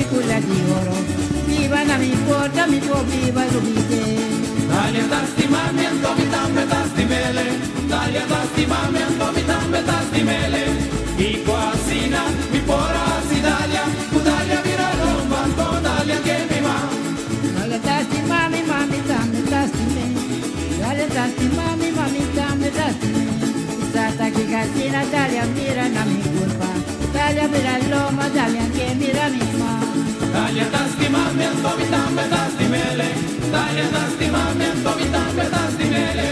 Película di oro Biba na mi porta, mi por biba lubid'é. Dalia ta stima mi anto mi tambe ta stim'ele Dalia ta stima mi anto mi tambe ta stim'ele Kiko asina mi por hasi Dalia Ku Dalia bira lomba anto Dalia ke mi ma. Dalia ta stima mi ma mi tambe ta stim'é Dalia ta stima mi ma mi tambe ta stim'é Sa ta kiko asina Dalia mira na mi kurpa Dalia bira lomba Dalia ke mira mi ma. Dalia ta stima mi anto mi tambe ta stim'ele Dalia ta stima mi anto mi tambe ta stim'ele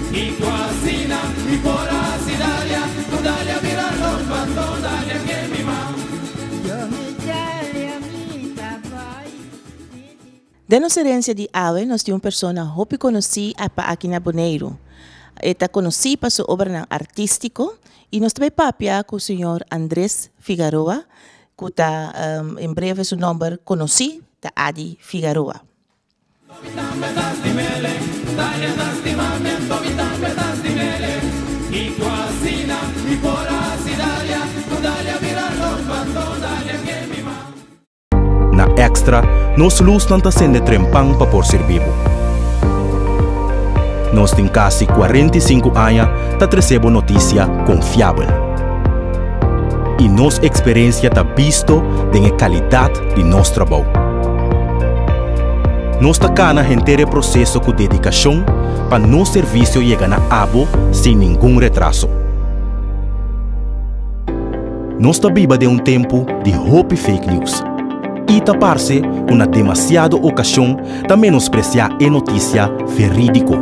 Kiko asina mi por hasi Dalia Ku Dalia bira lomba anto Dalia ke mi ma. Yo mi Dalia mi ta bai mi di. Den nos herencia di awe nos tin un persona hopi conoci pa aki na Boneiru. E ta conoci pa su obranan artistico y nos ta bay papia cu señor Andres Figaroa cu ta en breve su nomber conoci ta Ady Figaroa. Na Extra, nos lusnan ta sende trempan pa por sirbi bo. Nos tin kasi 45 aña ta trese bo notisia konfiabel. I nos eksperensia ta bisto den e kalidat di nos trabou. Nos ta kana henter e proseso ku dedikashon pa nos servisio yega na abo sin ningun retraso. Nos ta biba den un tempu di hopi fake news i ta parse ku na demasiado okashon ta menospresiá e notisia verídiko,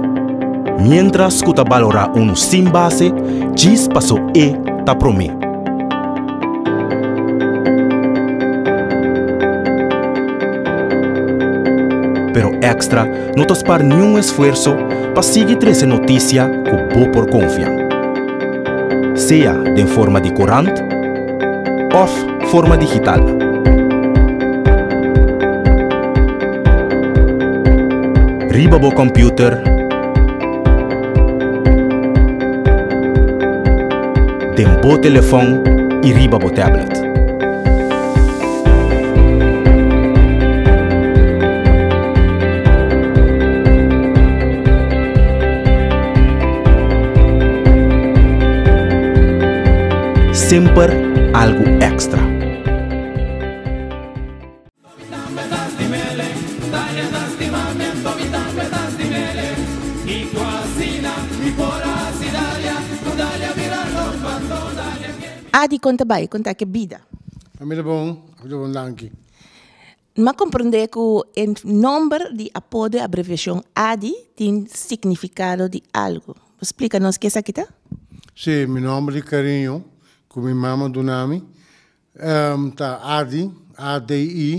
miéntras ku ta balorá unu sin base djis paso e ta promé. Pero Extra no ta spar niun esfuerso pa sigui trese notisia ku bo por konfia. Sea den forma di korant òf forma digital. Riba bo kòmpiuter, den bo telefòn i riba bo tablet. Semper algu èkstra. Ady kon ta bai? Kon ta ke bida? Ami ta bon, ami ta bon danki. M'a komprondé ku e nomber di apodo e abreviashon Ady tin signifikado di algu. Bo splika nos ke esaki ta? Sí, mi nomber di kariño ku mi mama duna mi ta Ady, A-D-I,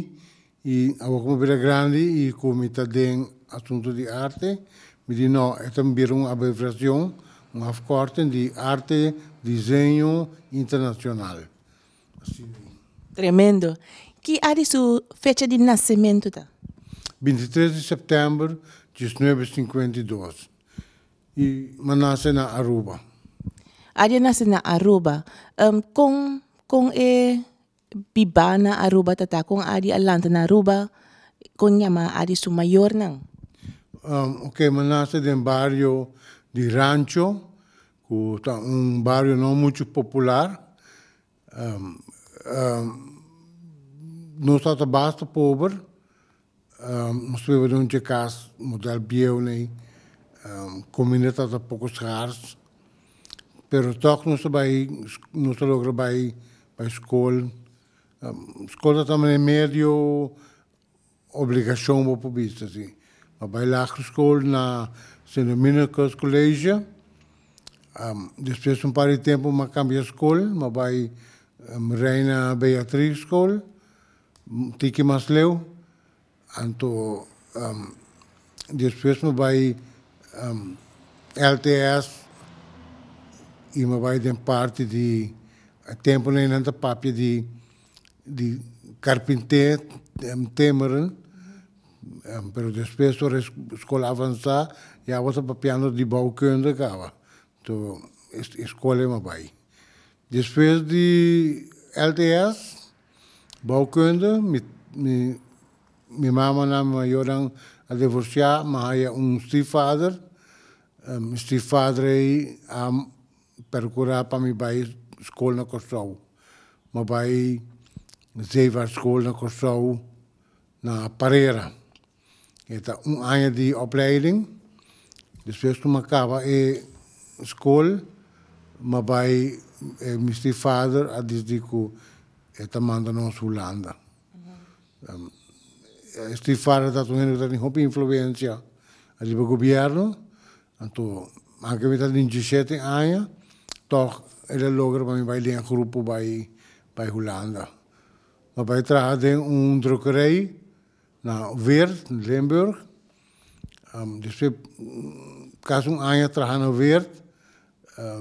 i awor ku mi bira grandi i ku mi ta den asuntu di arte, mi di no, e ta bira un abreviashon, un afkorting di Arte Diseño Internacional. Tremendo. Ki adi su fecha di nasementu ta? 23 di sèptèmber 1952 i m'a nase na Aruba. Adi a nase na Aruba. Kon kon e bibá na Aruba ta ta? Kon Adi a lanta na Aruba? Kon yama Adi su mayornan? Oke, m'a nase den bario di Rancho, ku ta un bario no muchu popular. Nos tabata basta pober, nos ta biba den un dje kas model bieu nei, kuminda tabata poko skars, pero tòg nos ta bai, nos ta logra bai bai skol. Skol tabata manera medio Obligashon bo por bisa si. Mi a bai lagere school na Sint Dominicus College. Despues un par di tempu mi a kambia skol, mi a bai Reina Beatrix School, un tiki mas leu. Anto despues mi a bai LTS i mi a bai den parti di e tempu nan ta papia di di karpinté timmeren, pero despues ora e skol avansá ya bo ta papiando di bouwkunde kaba. Anto e skol ei mi a bai. Despues di LTS, bouwkunde, mi. mi mi mamanan, mi mayornan a divorsiá, mi a haya un stiefvader. Mi stiefvader ei a perkurá pa mi bai skol na Kòrsou. Mi a bai zeevaartschool na Kòrsou na Parera. E ta un aña di opleiding. Despues ku mi a kaba e skol, mi a bai, mi stiefvader a disidi ku e ta manda nos Hulanda. E stiefvader ta un hende ku ta tin hopi influensia riba gobièrnu. Anto, anke mi ta tin diesshete aña, tòg el a logra pa mi bai den e grupo bai bai Hulanda. Mi a bai traha den un drukkerij na Weert, Limburg. Despues kasi un aña traha na Weert,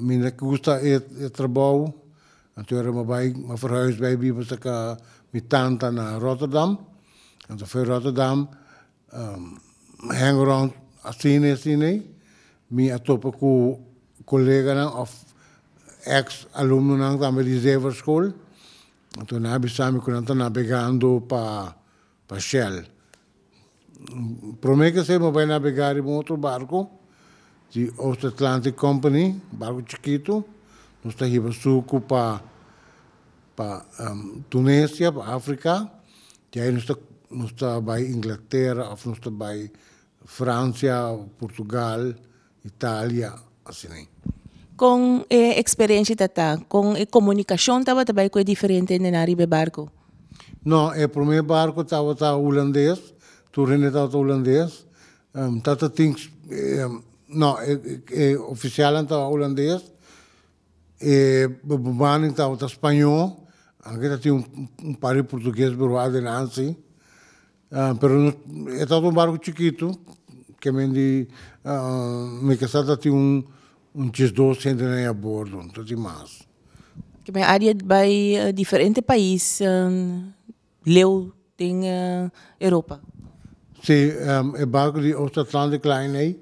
mi no gusta e trabou, anto ora mi a bai, mi a verhuis bai biba serka mi tanta na Rotterdam. Anto for Rotterdam hang around asina i asina ei, mi a topa ku koleganan òf eks alumnonan tambe di Zeevaartschool. Anto nan a bisa mi ku nan ta nabegando pa pa Shell. Prome ke esei mi a bai nabegá riba un otro barko di Oost Atlantic Company, barko chikitu. Nos ta hiba suku pa pa Tunesia, pa Afrika. Di ai nos ta nos ta bai Inglatera òf nos ta bai Fransia, Portugal, Italia, asina. Kon e eksperensia ta ta? Kon e komunikashon tabata bai ku e diferente hendenan riba e barko? No, e promé barko tabata hulandes, tur hende tabata hulandes. Tata tin, no, e ofisialnan tabata hulandes, e bemanning tabata spañó, anke ta tin un par di portugues bruha den nan si. Pero e tabata un barco chikitu, ke men di mi ke sa ta tin un un diesdos hendenan ei a bordo, no ta tin mas. Ke men área bai diferente pais leu den Europa. Si, e barco di Oost Atlantic Line ei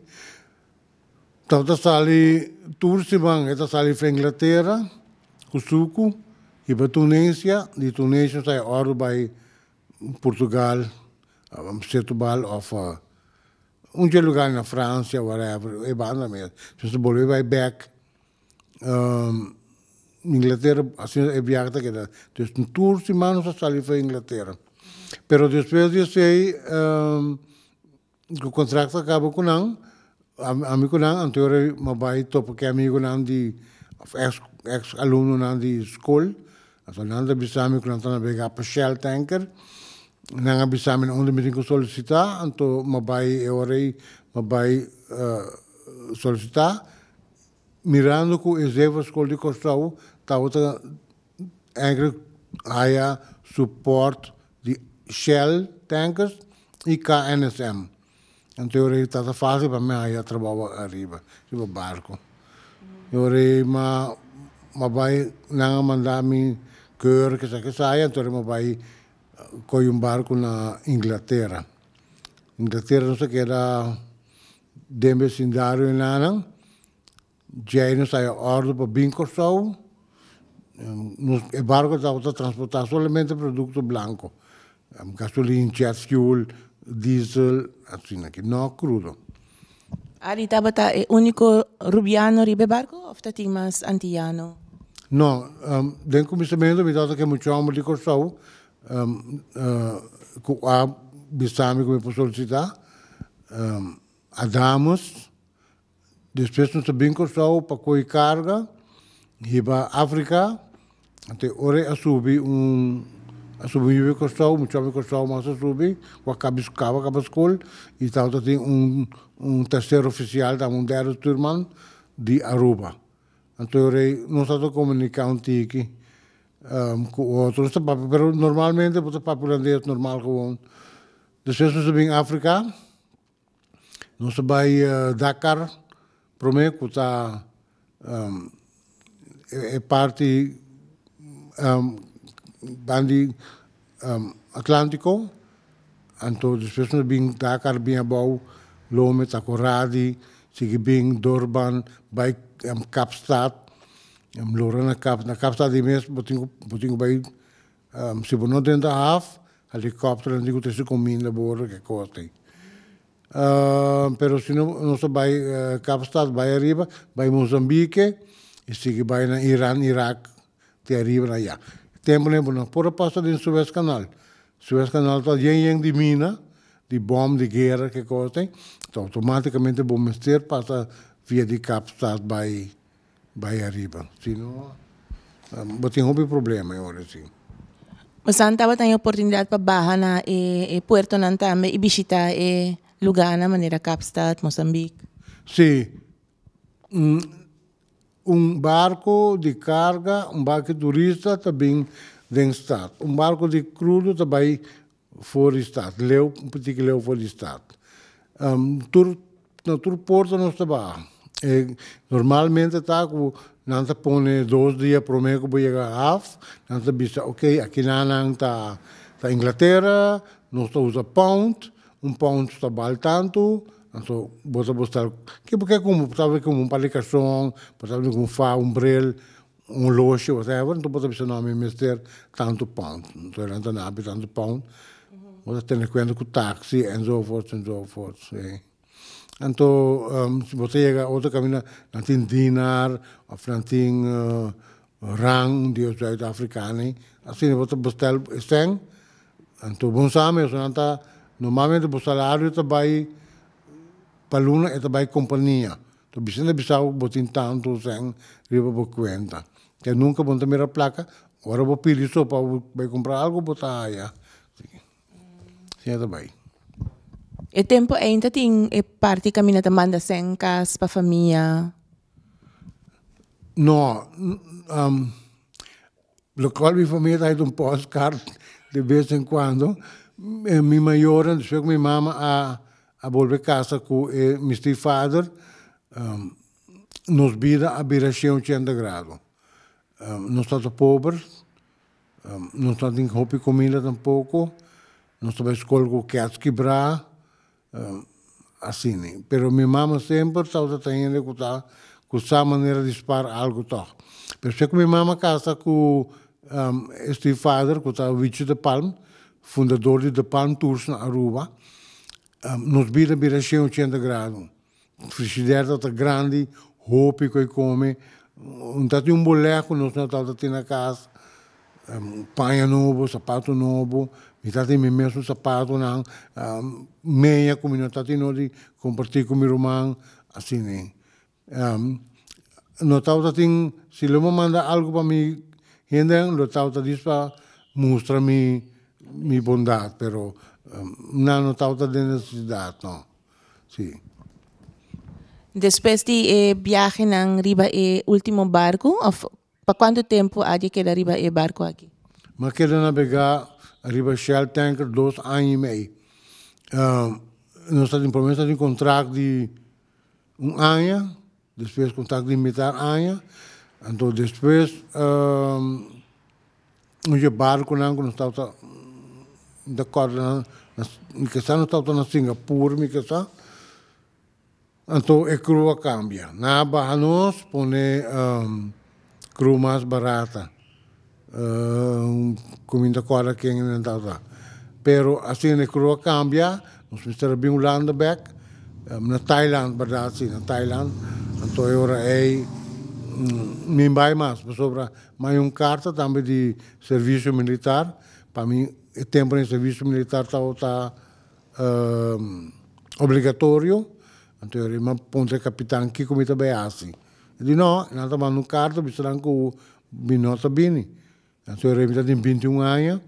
tabata sali tur siman, e ta sali for Inglatera ku suku hiba Tunesia, di Tunesia sa e ordo bai Portugal, Setúbal of un dje lugar na Francia whatever, e banda mes. Nos ta bolbe bai bek Inglatera, asina e biahe ta keda. Dus tur siman nos ta sali for Inglatera. Pero despues di esei Ku kontrakt a kaba ku nan, ami ku nan anterior mi a bai topa ku e amigunan di òf eks eks alumnonan di skol. Anto nan ta bisa mi ku nan ta nabegá pa Shell Tanker. Nan a bisa mi na unda mi tin ku solisitá, anto mi a bai e ora ei mi a bai solisitá mirando ku e Zeevaartschool di Kòrsou tabata Eigenlijk haya support di Shell Tankers y KNSM. Anto e ora ei ta facil pa mi haya trabou ariba, riba barco. E ora ei ma ma bai, nan a manda mi keur kisa kisaya, anto mi a bai coge un barco na Inglatera. Inglatera nos a keda den becindario enanan. Djei nos haya ordu pa bin Kòrsou. Nos e barko tabata transportá solamente produkto blanko, gasolin, jet fuel, diesel, asina aki, no krudo. Adi tabata e úniko rubiano riba e barko òf ta tin mas antiyano? No, den kuminsamentu mi tabata ke mucha hòmber di Kòrsou ku a bisa mi ku mi por solisitá, Adamus. Despues nos ta bin Kòrsou pa kohe karga hiba Afrika. Anto e ora ei a subi un a subi un yu di Kòrsou, mucha hopi Kòrsou mas a subi ku a kaba kaba kaba skol i tabata tin un un terser ofisial tambe un derde stuurman di Aruba. Anto e ora ei nos tabata komuniká un tiki ku otro. Nos ta papia pero normalmente bo ta papia hulandes normal gewoon. Despues nos a bin Afrika. Nos a bai Dakar prome ku ta e parti bandi Atlantiko, anto despues nos bin Dakar bin abou Lome, Takoradi, sigui bin Durban bai Kapstad, lora na Kapstad di mes bo tin ku bai si bo no drenta haf. helikòpter nan tin ku trese kuminda bordo ke kos ei. Pero si no nos ta bai Kaapstad bai ariba bai Mozambique i sigui bai na Iran, Irak te ariba na aya. Tempu nan bo no por a pasa den Suez Canal. Suez Canal ta yen yen di mina, di bòm, di guera ke kos ei. Enton outomátikamente bo mester pasa via di Kaapstad bai bai ariba. Si no bo tin hopi problema e ora si. Bosan tabata tin oportunidat pa baha na e puertonan tambe i bishita e lugarnan manera Kaapstad, Mozambique? Si. Un barco di carga, un barco di turista ta bin den stad. Un barco di crudo ta bay for di stad, leu, un poquito leu for di stad. Tur, na tur porto nos ta baha. E normalmente ta cu nan ta pone dos dia prome cu bo yega haf, nan ta bisa ok aki nan nan ta ta Inglatera, nos ta usa pound, Un pound ta bal tantu, anto bo ta busca ke bo ke kumpra, bo ta kumpra un par di karson, bo ta kumpra un faha, un bril, un oloshi, whatever, anto bo ta bisa no mi mester tantu pound, anto nan ta nabi tantu pound, bo ta tene kuenta ku taxi enzovoorts enzovoorts, si. Anto si bo ta yega otro kaminda nan tin dinar of nan tin rand di Zuid-Afrikanen, asina bo ta bestel e sèn. Anto bon sa mes nan ta normalmente bo salario ta bai pa luna e ta bai kompania. To bisa na bisa bo bo tin tantu sèn riba bo kuenta. Ke nunka bo no ta mira plaka, ora bo pidi so pa bo bai kumpra algu bo ta haya. Asina ta bai. E tempu ei ta tin e parti kaminda ta manda sèn kas pa famia? No, Locual mi familia ta haci un postcard de vez en cuando. Mi mayornan despues cu mi mama a a bolbe casa cu e mi stiefvader, nos bida a bira shen ochenta grado. Nos tabata pober, nos no tin hopi comida tampoco, nos ta bay scol cu kets kibra, Asina. Pero mi mama semper tabata ta hende ku ta ku sa manera di spar algu tòg. Pero esei ku mi mama kasa ku e stiefvader ku ta Wichi de Palm, fundador di De Palm Tours na Aruba, nos bida bira shen ochenta grado. Frishider tabata grandi, hopi ku e kome. Un ta tin un bolè ku nos no tabata tin na kas. Paña nobo, sapato nobo, mi ta tin mi mesun sapatonan, meña ku mi no ta tin no di kompartí ku mi ruman, asina. No tabata tin, si lo mi manda algu pa mi hendenan lo tabata dis pa mustra mi mi bondat, pero nan no tabata den nesesidat no, si. Despues di e biahenan riba e ultimo barku òf Pa kuantu tempu Adi a keda riba e barku aki? Mi a keda nabegá riba Shell Tanker dos aña i mei. Nos ta tin promé nos ta tin kontrakt di un aña, despues kontrakt di mitar aña, anto despues un dje barkunan ku nos tabata mi ta kòrda mi kesa nos tabata na Singapur mi kesa. Anto e crew a cambia. Nan a baha nos pone crew mas barata. Cuminda corda ken nan tabata. Pero asina e crew a cambia, nos mester a bin Hulanda bek, na Thailand berdad si, na Thailand. Anto e ora ey mi bai mas pasobra mi hay un carta tambe di servicio militar. Pa mi e tempo den servicio militar tabata Obligatorio, anto e rima puntra e kapitan kiko mi ta bai hasi. E di no, nan ta manda un karta bisa nan ku mi no ta bini. Anto e rei mi ta tin 21 aña,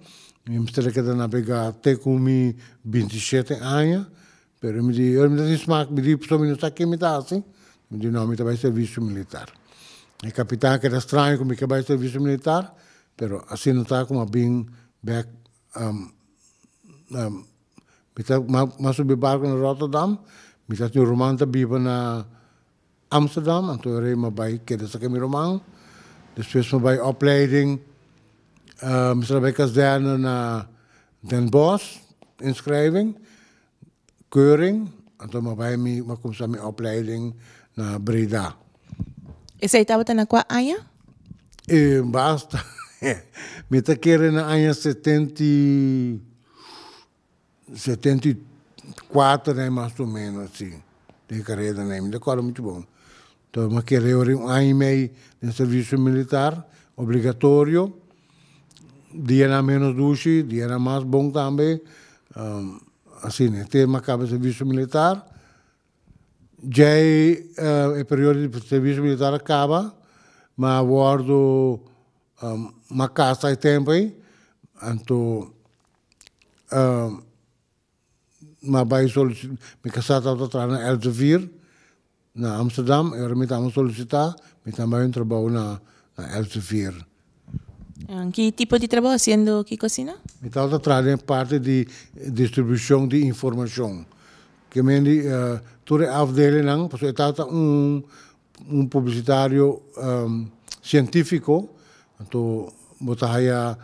mi mester a keda nabegá te ku mi 27 aña, pero mi di, ora mi ta tin smak, mi di pasobra mi no sa ke mi ta hasi, mi di no, mi ta bai servisio militar. E kapitan a keda straño ku mi ke bai servisio militar, pero asina ta ku mi a bin bèk Mi ta m'a subi barco na Rotterdam, mi ta tin un ruman ta biba na Amsterdam, anto e rei m'a bai keda saka mi ruman. Despues m'a bai opleiding, mi sta bai kazerne na Den Bosch, inschrijving, keuring, anto m'a bai mi m'a kumsa mi opleiding na Breda. Esei tabata na kua aña? E basta. Mi ta kere na aña 70 i. 74 né, mas o menos asina, den karera, né, mi ta kòrda muchu bon. Anto mi a kere ora un aña i mei den servisio militar obligatorio, dianan menos dushi, dianan mas bon tambe, asina. Te mi a kaba servisio militar, djei e periodo di servisio militar a kaba, mi a wòrdu, mi a kasa e tempu ei, anto Mi a bai solicita, mi casá tabata traha na Elsevier na Amsterdam y ora mi tamba solicita mi tamba hay un trabou na Elsevier. Ki tipo di trabou haciendo ki cocina? Mi tabata traha den parti di distribucion di informacion. Ke men di tur e afdelingnan pasobra e tabata un un publicitario cientifico, anto bo ta haya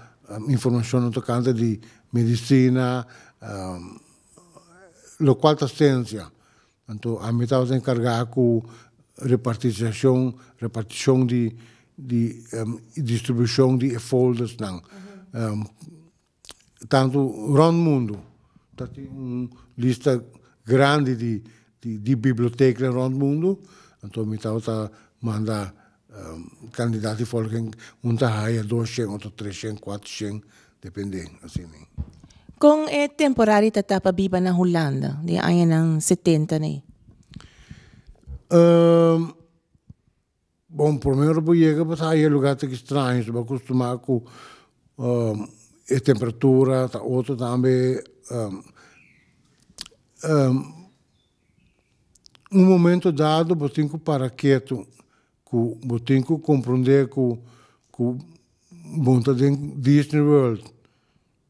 informacion tocante di medicina, locual ta ciencia. Anto ami tabata encarga cu repartisacion, reparticion di di distribucion di e foldersnan. Tantu rond mundu ta tin un lista grandi di di biblioteknan rond mundu, anto mi tabata manda kandidat di volken un ta haya doshen, otro treshen, kuatershen, depende asina. Kon e temporada ta ta pa biba na Hulanda den añanan setenta nei? Bon, primero bo yega bo ta haya e lugar ta extraño, so bo a costuma cu e temperatura ta otro tambe. Un momento dado bo tin cu para keto, cu bo tin cu comprende cu cu bo no ta den Disney World,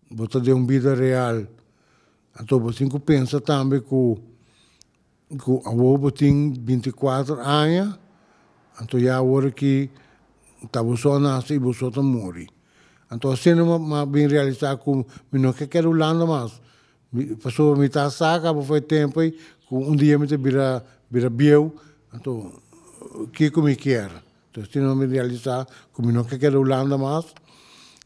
bo ta den un bida real. Anto bo tin cu pensa tambe cu Ku awor bo tin 24 aña, anto ya awor aki ta bo so a nase i bo so ta muri. Anto asina mi a bin realisá ku mi no ke keda Hulanda mas, pasobra mi ta sa kaba for e tempu ei ku un dia mi ta bira bira bieu, anto kiko mi kier? Anto asina mi a bin realisá ku mi no ke keda Hulanda mas.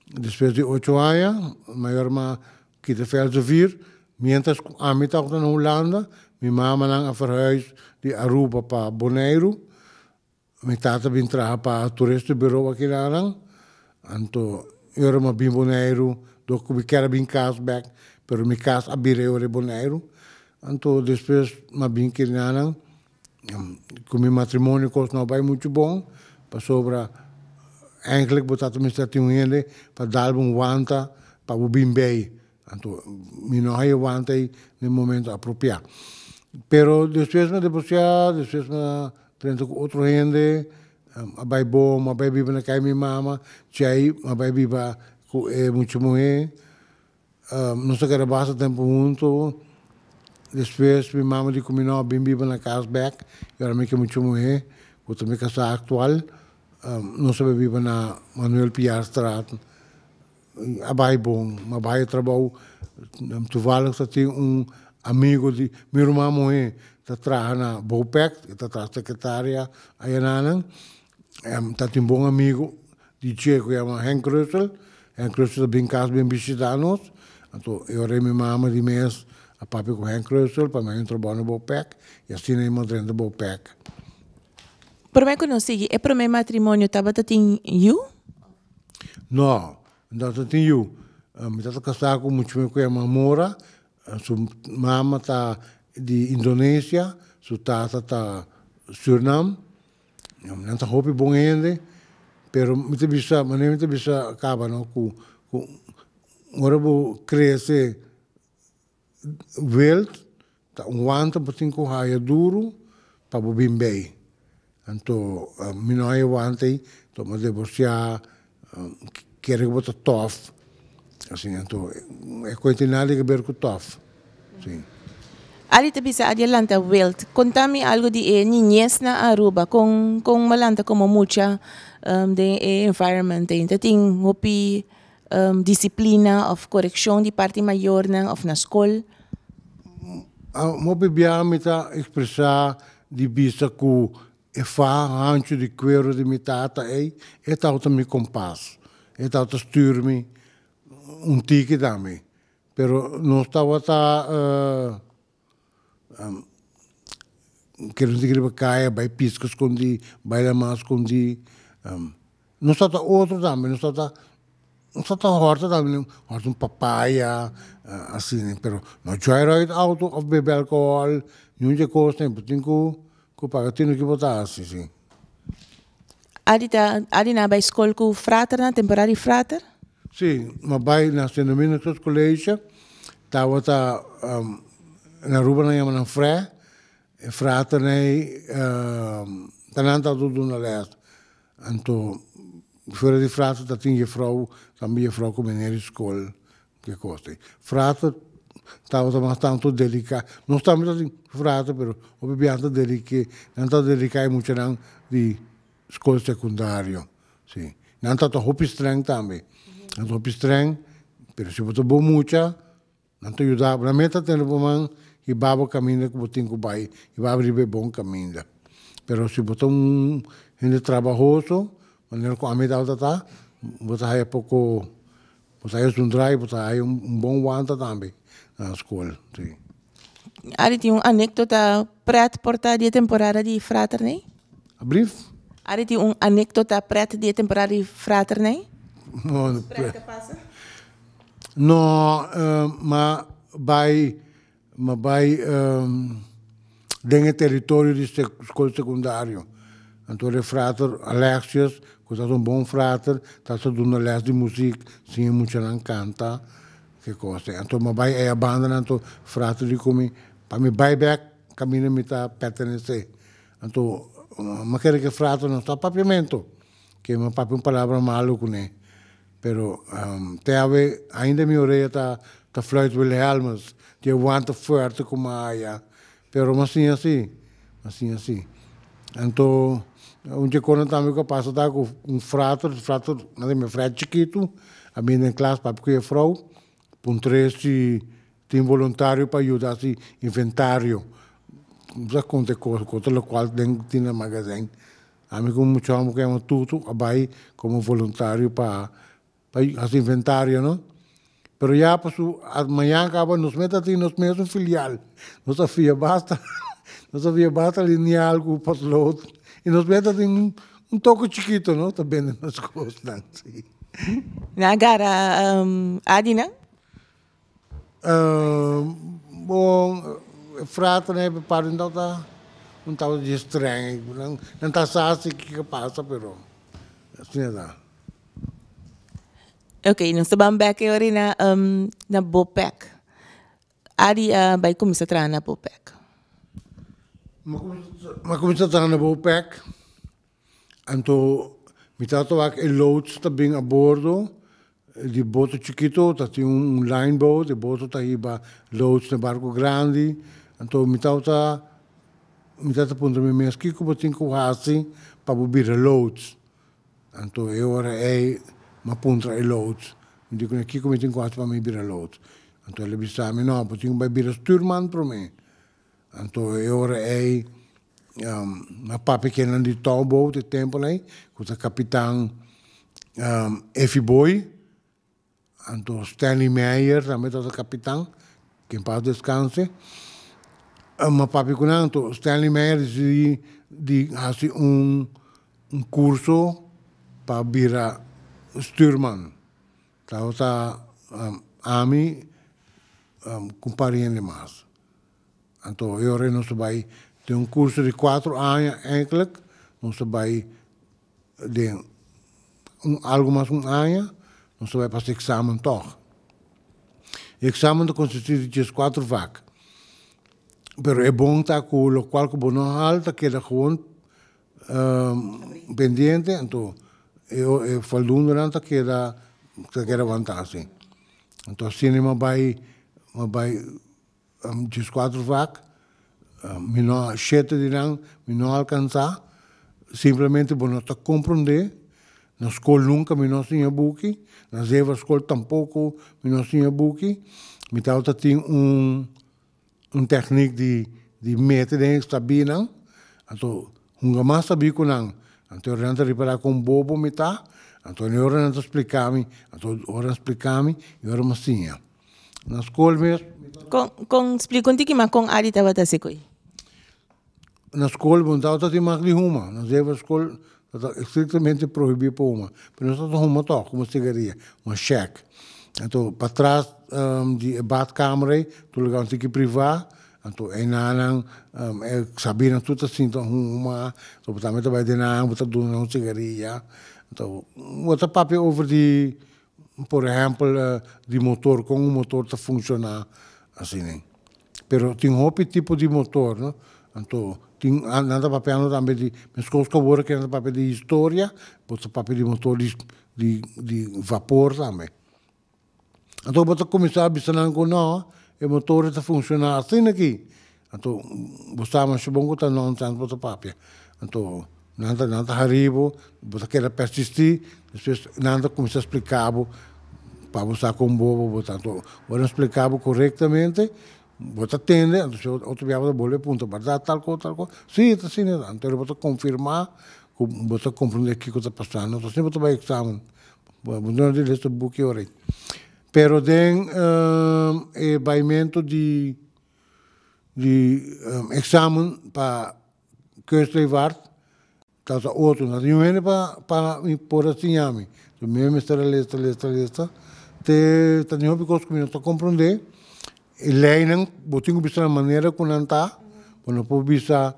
Despues di ocho aña, mayor mi a Kita Velsevier, mientras ku ami tabata na Hulanda, mi mamanan a verhuis di Aruba pa Boneiru. Mi tata bin traha pa toeristenbureau akinan. Anto e ora mi a bin Boneiru, dor ku mi kier a bin kas bek, pero mi kas a bira e ora e Boneiru. Anto despues mi a bin kinanan ku mi matrimonio kos no a bai muchu bon, pasobra eigenlijk bo tata mester tin un hende pa dal bo un wanta pa bo bin bei. Anto mi no haya wanta ei na e momento apropiá. Pero despues mi a divorsiá, despues mi a drenta ku otro hende, a bai bon, mi a bai biba na kai mi mama, djei mi a bai biba ku e mucha muhé. Nos a keda basta tempu huntu. Despues mi mama di ku mi no a bin biba na kas bèk i ora mi ke mucha muhé ku ta mi kasá aktual. Nos a bai biba na Manuel Piarstraat. A bai bon, mi a bai trabou. Toevallig ta tin un amigo di mi ruman muhé ta traha na Bopec, e ta traha sekretaria ayanan. Ta tin bon amigo di dje ku yama Henk Russel. Henk Russel ta bin kas bin bishita nos. Anto e ora ei mi mama di mes a papia ku Henk Russel pa mi haña un trabou na Bopec i asina mi a drenta Bopec. Promé ku nos sigui, e promé matrimonio tabata tin yu? No, no tabata tin yu. Mi tabata kasá ku mucha muhé ku yama Mora. Su mama ta di Indonesia, su tata ta Surinam. Nan ta hopi bon hende, pero mi ta bisa, manera mi ta bisa kaba no, ku ku ora bo krese wild, ta un wanta bo tin ku haya duru pa bo bin bei. Anto mi no haya wanta ei, anto mi a divorsiá, kere ku bo ta tòf, asina. Anto e kos tin nada di keber ku tòf. Sí. Ali ta bisa adi a lanta wild. Konta mi algo di e niñez na Aruba. Kon kon bo a lanta komo mucha den e environment ei? Ta tin hopi disiplina of korekshon di parti mayornan of na skol? Hopi biaha mi ta ekspresá di bisa ku e faha hanchu di kuero di mi tata ei, e tabata mi kompas. E tabata stür mi un tiki tambe. Pero nos tabata kere nos riba kaya bai piska skondí, bai laman skondí. Nos tabata otro tambe, nos tabata nos tabata hòrta tambe, hòrta un papaya, asina, pero no joyride auto òf bebe alkohòl, niun dje kosnan, bo tin ku ku paga tinu ki bo ta hasi, si. Adi ta adi na bai skol ku fraternan, temporada di frater? Si, m'a bai na Sint Dominicus College, tabata na Aruba nan yama nan frè, e fraternan ei ta nan tabata duna lès. Anto fuera di frater ta tin jefrou, tambe jefrou ku meneer di skol, ke kos ei. Frater tabata mas tantu dediká, nos tambe ta tin frater pero hopi biaha ta dediké, nan ta dediká e muchanan di skol sekundario, si. Nan tabata hopi strèng tambe, nan ta hopi strèng, pero si bo ta bon mucha Nan ta yuda bo. Nan meta tene bo man i ba bo kaminda ku bo tin ku bai, i ba riba e bon kaminda. Pero si bo ta un hende trabahoso, manera ku ami tabata ta, bo ta haya poko, bo ta haya zundra i bo ta haya un bon wanta tambe na skol, si. Ari tin un anekdota pret por ta di e temporada di Fraternij? Ablief? Ari tin un anekdota pret di e temporada di Fraternij? No, Pret ka pasa? No, m'a bai, m'a bai den e teritorio di skol sekundario. Anto e frater Alexius, ku tabata un bon frater, tabata duna lès di muzik, siña e muchanan kanta, ke kos. Anto m'a bai ei a banda anto frater di ku mi, pa mi bai bèk kaminda mi ta pertenesé. Anto m'a kere ku e frater no sa papiamentu, ke m'a papia un palabra malu kuné. Pero te awe ainda mi orea ta ta fluit Wilhelmus, di e wanta fuerte ku mi a haya. Pero mi a siña si, mi a siña si. Anto un dje kosnan tambe ku a pasa ta ku un frater, frater nan ta mi fret chikitu, a bini den klas papia ku jefrou, puntr'é si tin boluntario pa yuda hasi inventario. Mi sa konta e kos, konta lokual den tin na magazen. Ami ku un mucha hòmber ku yama Tutu a bai komo voluntario pa pa hasi inventario no. Pero ya pasu mañan kaba nos mes ta tin nos mes un filial. Nos a fia basta nos a fia basta lineal ku potlood i nos mes ta tin un toko chikito no ta bende nos kosnan si. Nan a gara Adi nan? Bon, e fraternan e parti nan tabata un tabata dje streng, nan ta sa si kiko a pasa pero asina ta. Ok, nos ta ban bek e ora na na Bopec. Adi a bai kuminsá traha na Bopec. Mi a kuminsá traha na Bopec. Anto mi tata wak e loods ta bin a bordo di boto chikito, ta tin un line boat, e boto ta hiba loods na barco grandi. Anto mi tabata, mi tata puntra mi mes kiko bo tin ku hasi pa bo bira loods? Anto e ora ei mi a puntra e loods, mi di kuné kiko mi tin ku hasi pa mi bira loods? Anto el a bisa mi no, bo tin ku bai bira stuurman promé. Anto e ora ei a papia kennan di touwboot e temponan ei ku ta kapitan Efi Booi, anto Stanley Meijer tambe tabata kapitan, ke en pas deskanse. Mi a papia ku nan, anto Stanley Meijer disidí di hasi un kurso pa bira stuurman. Tabata ami ku un par di hende mas. Anto e ora nos ta bai den un kurso di kuatro aña enklik, nos ta bai den un algu mas un aña, nos ta bai pasa eksamen tòg. E eksamen ta konsistí di dieskuatro vak, pero e bon ta ku lokual ku bo no hal ta keda gewoon pendiente, anto e faldundonan ta keda ta keda wantá así. Anto asina mi a bai mi a bai Dieskuater vak, mi no shete di nan mi no alkansá, simplemente bo no ta komprondé, na skol nunka mi no siña buki, na zeva skol tampoko mi no siña buki, mi tabata tin un un tèknik di di mete den e sabinan, anto hunga mas sabí ku nan, anto ora nan ta ripará kon bobo mi ta, anto ora nan ta splika mi, anto ora nan splika mi i ora mi a siña. Na skol mes. Kon, kon, splika un tiki mas kon Adi tabata hasi ku ei. Na skol bo no tabata tin mag di huma. Na zeva skol tabata estrictamente prohibí pa huma. Pero nos tabata huma tòg, huma sigaria, huma shèk. Anto patras di e badkamer ei tur lugar un tiki privá, anto einanan e sabinan tur ta sinta huma, anto bo tambe ta bai den nan, bo ta duna nan un sigaria. Anto bo ta papia over di por ehèmpel di motor, kon un motor ta funshoná, asina. Pero tin hopi tipo di motor, no? Anto tin nan ta papiando tambe di meskos ku awor ke nan ta papia di historia, bo ta papia di motor di di di vapor tambe. Anto bo ta kuminsá bisa nan ku no, e motor ta funshoná asina aki. Anto bo sa masha bon ku ta nonsens bo ta papia. Anto nan ta nan ta hari bo, bo ta keda persistí, despues nan ta kuminsá splika bo pa bo sa kon bobo bo ta. Anto ora nan splika bo korektamente, bo ta tende, anto si otro bia bo ta bolbe puntra, bèrdat tal kos tal kos? Si, ta asina ta. Anto bo ta konfirmá ku bo ta komprendé kiko ta pasando. Anto asina bo ta bai eksamen. Bo no di lesa buki ora ei. Pero den e baimentu di di examen pa Kustlevaart ta ta otro. No tin hende pa pa mi por a siña mi. Mi mester a lesa lesa lesa te ta tin hopi kos ku mi no ta komprondé. E leinan bo tin ku bisa na manera ku nan ta, bo no por bisa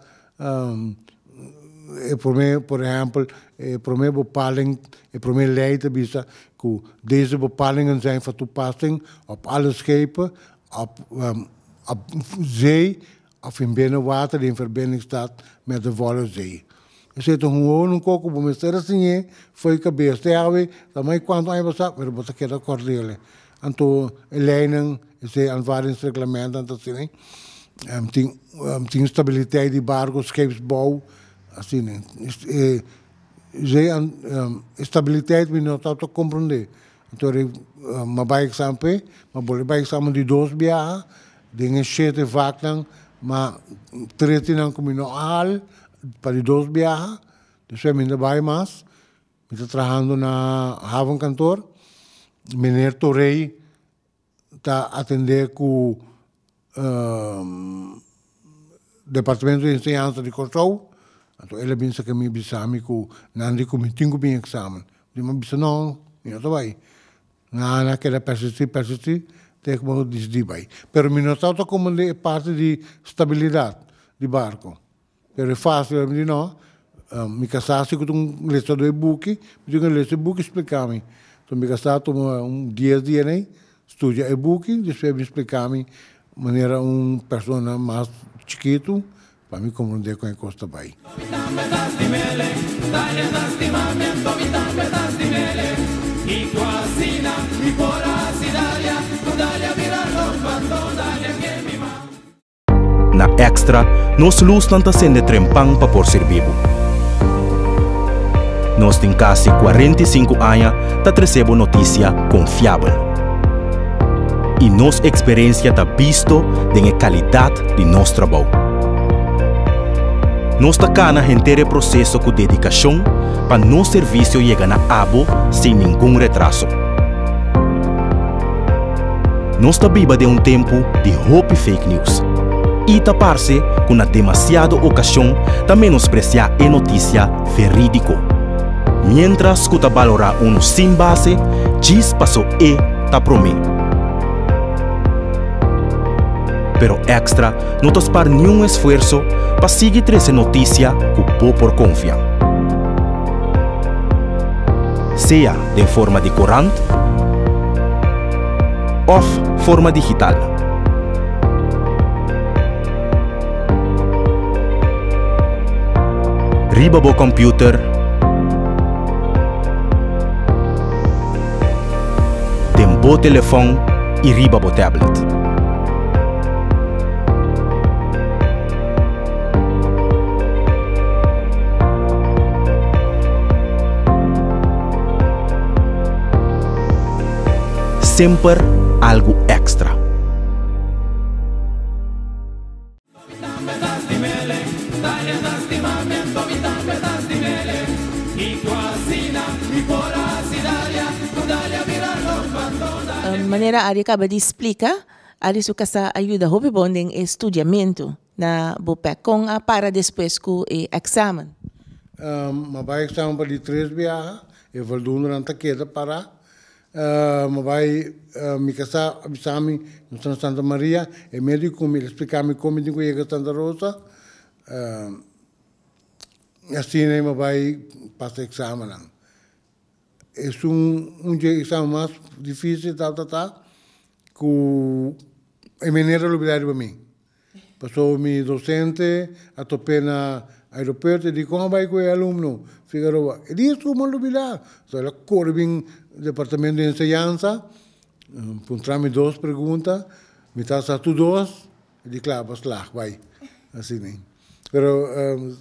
e promé por ehèmpel e promé bepaling e promé lei ta bisa ku deze bepalingen zijn van toepassing op alle schepen op op zee of in binnenwater die in verbinding staat met de volle zee. Esei ta gewoon un kos ku bo mester a siñ'é for e kabes. Te awe ta mai kuantu aña pasá pero bo ta keda kòrd'el. Anto e leinan esei aanvaardingsreglementen ta asina tin tin stabiliteit di barko scheepsbouw asina. E zee stabiliteit mi no ta komprondé. Anto mi a bai eksamen p'e, mi a bolbe bai eksamen di dos biaha den e shete vaknan ma tres di nan ku mi no a hal pa di dos biaha, despues mi no bai mas, mi ta trahando na havenkantoor, meneer Torey ta atendé ku Departamento di Enseñansa di Kòrsou, anto el a bin saka mi bisa mi ku nan di ku mi tin ku bin eksamen. Mi a bisa no, mi no ta bai. Nan a keda persistí, persistí, te ku mi a disidí bai. Pero mi no tabata komprendé e parti di stabilidat di barko. Pero e fásil, mi di no, mi kasá si ku ta un lesadó e buki, mi tin ku lesa e buki splika mi. Enton mi kasá tuma un dies dia nei, studia e buki, despues mi splika mi manera un persona mas chikitu pa mi komprendé kon e kos ta bai. Na Extra, nos lusnan ta sende trempan pa por sirbi bo. Nos tin kasi 45 aña ta trese bo notisia konfiabel. I nos eksperensia ta bisto den e kalidat di nos trabou. Nos ta kana henter e proseso ku dedikashon pa nos servisio yega na abo sin ningun retraso. Nos ta biba den un tempu di hopi fake news i ta parse ku na demasiado okashon ta menospresiá e notisia verídiko. Miéntras ku ta balorá unu sin base djis paso e ta promé. Pero Extra no ta spar niun esfuerso pa sigui trese notisia ku bo por konfia. Sea den forma di korant òf forma digital. Riba bo kòmpiuter, den bo telefòn i riba bo tablet. Semper algu èkstra. Kiko asina mi por hasi Dalia Ku Dalia bira lomba Manera Arie kaba di splika, Arie su kasá a yuda hopi bon den e studiamentu na Bopec. Kon a para despues ku e eksamen? M'a bai eksamen pa di tres biaha, e voldoendenan ta keda pará. M'a bai, mi kasá a bisa mi, nos ta na Santa Maria, e medio ku mi, el a splika mi kon mi tin ku yega Santa Rosa. Asina mi a bai pasa eksamennan. Esun un dje eksamen mas difisil tabata ta ku e meneer a lubida riba mi. Pasobra mi dosente a top'é na aeropuerto e di kon a bai ku e alumno Figaroa? E di esun mi a lubida. So el a kore bin departamento di enseñansa puntra mi dos pregunta, mi ta sa tur dos. E di kla bo slag bai asina. Pero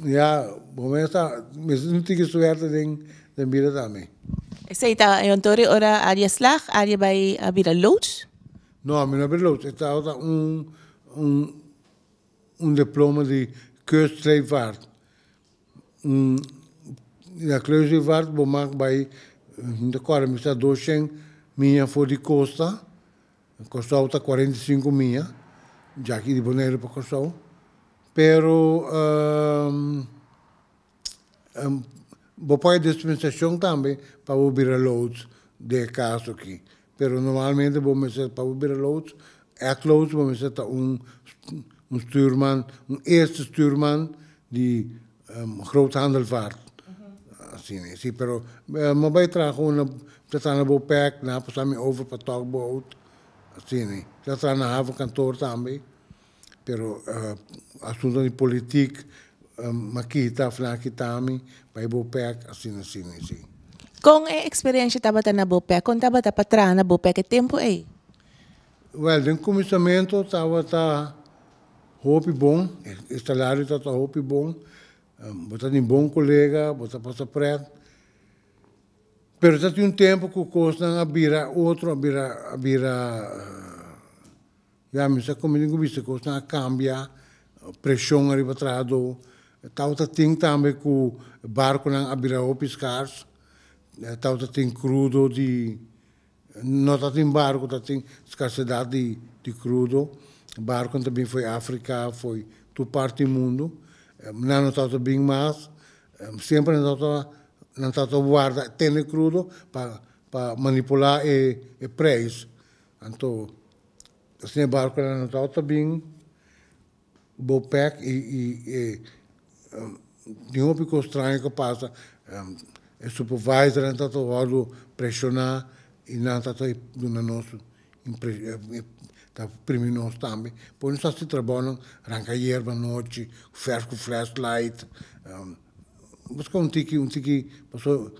ya bo mes ta mester un tiki suerte den den bida tambe. Esei ta e ontori ora Aria slag, Aria bai a bira loods? No, mi no a bira loods. E tabata un un un diploma di kustscheepvaart. Na kustscheepvaart bo mag bai mi ta kòrda mi sa doshen mia for di kosta. Kòrsou ta 45 mia, djaki di Boneiru pa Kòrsou. Pero bo por haña dispensashon tambe pa bo bira loods den e kaso aki. Pero normalmente bo mester pa bo bira loods, ègt loods, bo mester ta un un stuurman, un eerste stuurman di groothandelvaart. Asina, si, pero mi bai traha ku na, ta traha na Bopec, nan a pasa mi over pa Tugboat, asina. Ta traha na havenkantoor tambe, pero asunto di politiek mi a kita of nan a kita mi bai Bopec, asina, asina, si. Kon e eksperensha tabata na Bopec? Kon tabata pa traha na Bopec e tempu ei? Wèl, den kuminsamentu tabata Hopi bon, e salario ta ta hopi bon, bo ta tin bon kolega, bo ta pasa pret. Pero ta tin un tempu ku kosnan a bira otro, a bira, a bira, ya mi sa komo tin ku bisa, kosnan a kambia, preshon ariba trahadó. Tabata tin tambe ku barkunan a bira hopi skars, tabata tin krudo di No ta tin barco, ta tin scarsedad di di crudo. Barconan ta bin fo'i Africa, fo'i tur parti di mundo. Nan no tabata bin mas. Semper nan tabata nan tabata warda tene crudo pa pa manipula e e prijs. Anto asina e barconan no tabata bin. Bopec y y e tin hopi cos straño cu pasa e supervisornan ta ta wordo presiona y nan ta ta duna nos ta primi nos tambe por nos haci trabounan ranca yerba anochi verf cu flashlight busca un tiki un tiki pasobra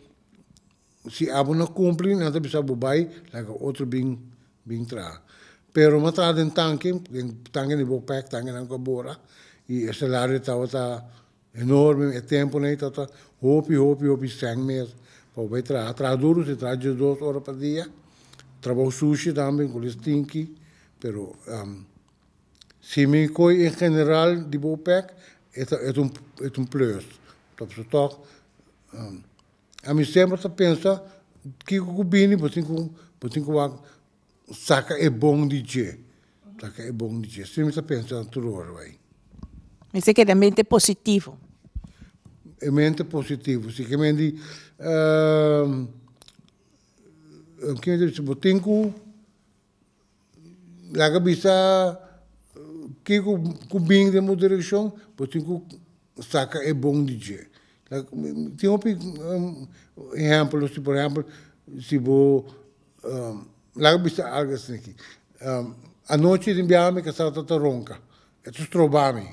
Si abo no cumpli nan ta bisa bo bay laga otro bin bin traha. Pero mi a traha den tanke, den tanke di Bopec, tankenan cu a bora y e salario tabata enorme, e temponan ey tabata hopi hopi hopi cen mes pa bo bay traha. Traha duro si traha diesdos ora pa dia, trabou sushi tambe cu lo stinki, pero si mi coy en general di Bopec e ta e ta un plus, pasobra toch. Ami semper ta pensa kiko ku bini bo tin ku bo tin ku wak saka e bon di dje, saka e bon di dje. Asina mi ta pensa tur ora bai. Mester keda mente positivo. E mente positivo, si ke men di kico mi ta bisa bo tin ku Laga bisa kiko ku bin den bo direkshon, bo tin ku saka e bon di dje. Tin hopi ehèmpel, si por ehèmpel si bo laga bisa algu asina aki, anochi tin biaha mi kasá ta ta ronka, e ta stroba mi.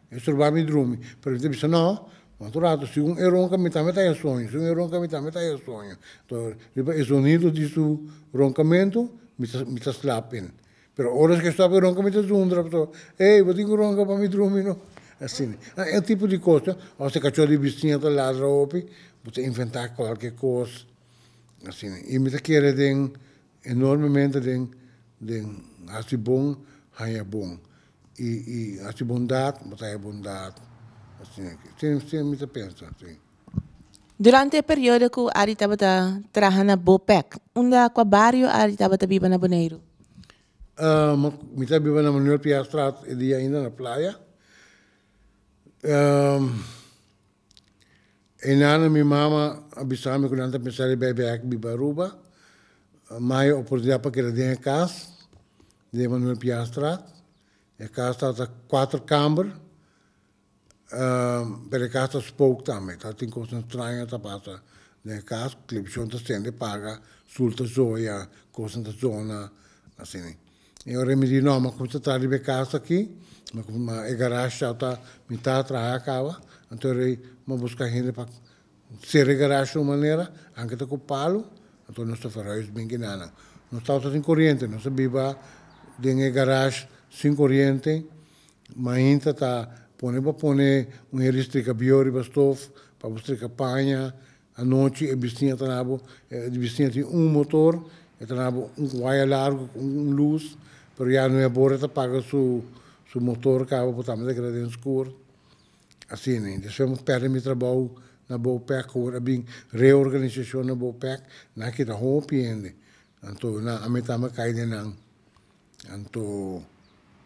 E stroba mi drumi, pero mi ta bisa no, otro rato segun e ronka mi tambe ta haya soño, segun e ronka mi tambe ta haya soño. Enton riba e sonido di su ronkamentu mi ta mi ta slap in. Pero ora ku e stop e ronka mi ta zundra pasobra, ey bo tin ku ronka pa mi drumi no. Asina. E tipo di kos, òf si kachó di bisiña ta ladra hopi, bo ta inventá kualke kos. Asina. I mi ta kere den enormemente den den hasi bon haña bon. I i hasi bondat, bo ta haña bondat. Asina ki. Asina mi ta pensa, si. Durante e periodo ku Arie tabata traha na Bopec, unda kua bario Arie tabata biba na Boneiru? Mi ta biba na Manuel Piastraat e dia ainda na Playa. Einan mi mama a bisa mi ku nan ta pensa di bai bek biba Aruba. Mi a oportunidat pa keda den e kas den Manuel Piastraat. E kas tabata kuater kamber. Pero e kas ta spook tambe, ta tin kosnan straño ta pasa den e kas, televishon ta sende paga, sul ta zoya, kosnan ta zona, asina. E ora mi di no, mi a kuminsá traha riba e kas aki, ma e garage ya ta mitá traha kaba, anto ora mi a buska hende pa sera e garage di un manera, anke ta ku palu, anto nos ta verhuis bin kinanan. Nos tabata sin koriente, nos a biba den e garage sin koriente. Mainta ta pone bo pone un heri strika bio riba stof pa bo strika paña. Anochi e bisiña ta na bo, e bisiña tin un motor, e ta na bo un waya largu ku un lus, pero ya no e bor e ta paga su su motor kaba bo tambe ta keda den skur. Asina. Despues mi pèrdè mi trabou na Bopec, ora a bin reorganisashon na Bopec, nan a kita hopi hende. Anto nan ami tambe a kai den nan. Anto